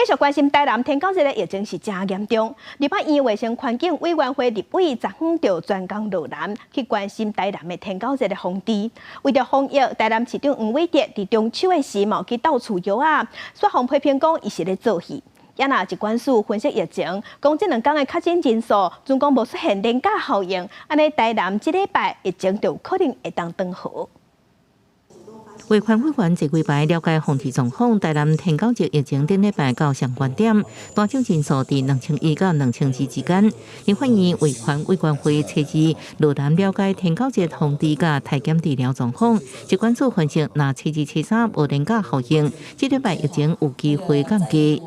續關心台南天狗熱的疫情是誠嚴重。立法院衛生環境委員會立委昨昏就專工落南去關心台南的天狗熱的防治。為著防疫，台南市長黃偉哲佇中秋的時嘛去鬥厝藥仔，煞予批評講伊是咧做戲。也若疾管署分析疫情，講這兩工的確診人數，準講無出現連假效應，按呢台南這禮拜疫情就有可能會當轉好。衛環委員坐幾排了解防治狀況，台南天狗熱疫情頂禮拜到上懸點，單週人數佇2100到2200之間。立法院衛環委員會初二落南了解天狗熱防治佮篩檢治療狀況，疾管署分析，若初二、初三無連假效應，這禮拜疫情有機會降低。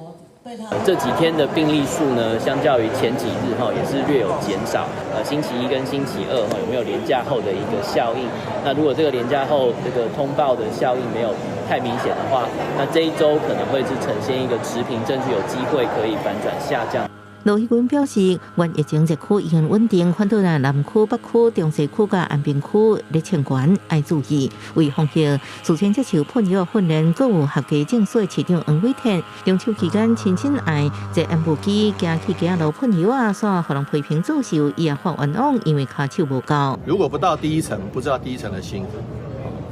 這幾天的病例數呢，相較於前幾日哈，也是略有減少。星期一跟星期二哈，有沒有連假後的一個效應？那如果這個連假後這個通報的效應沒有太明顯的話，那這一週可能會是呈現一個持平，甚至有機會可以反轉下降。羅致光表示，原疫情熱區已經穩定，反倒若南區、北區、中西區佮安平區咧清懸，愛注意。為防疫，事先接受噴藥訓練，閣有合格證書的市長黃偉哲，中秋期間親身愛坐煙霧機行去街仔路噴藥仔，煞予人批評作秀，伊也發冤枉，因為跤手無夠。如果不到第一層，不知道第一層的辛苦。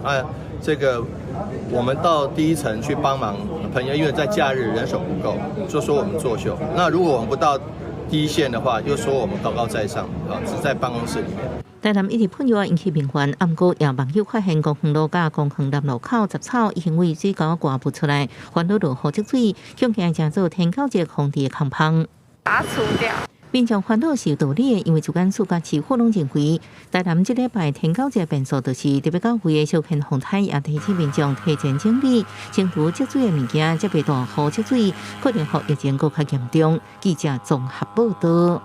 啊，這個我們到第一層去幫忙噴藥，因為在假日人手不夠，就說我們作秀。那如果我們不到第一線的話，又說我們高高在上，啊，只在辦公室裡面。台南一直噴藥引起民怨，毋過也網友發現公園路佮公園南路口雜草已經為水溝割不出來，煩惱落雨積水，恐驚成做天狗熱防治的空縫。把它除掉。民眾煩惱是有道理的，因為疾管署佮市府攏認為，台南這禮拜天狗熱變數就是特別到位的小片風颱，也提醒民眾提前整理清除積水的物件，才袂大雨積水，可能予疫情閣較嚴重。記者綜合報導。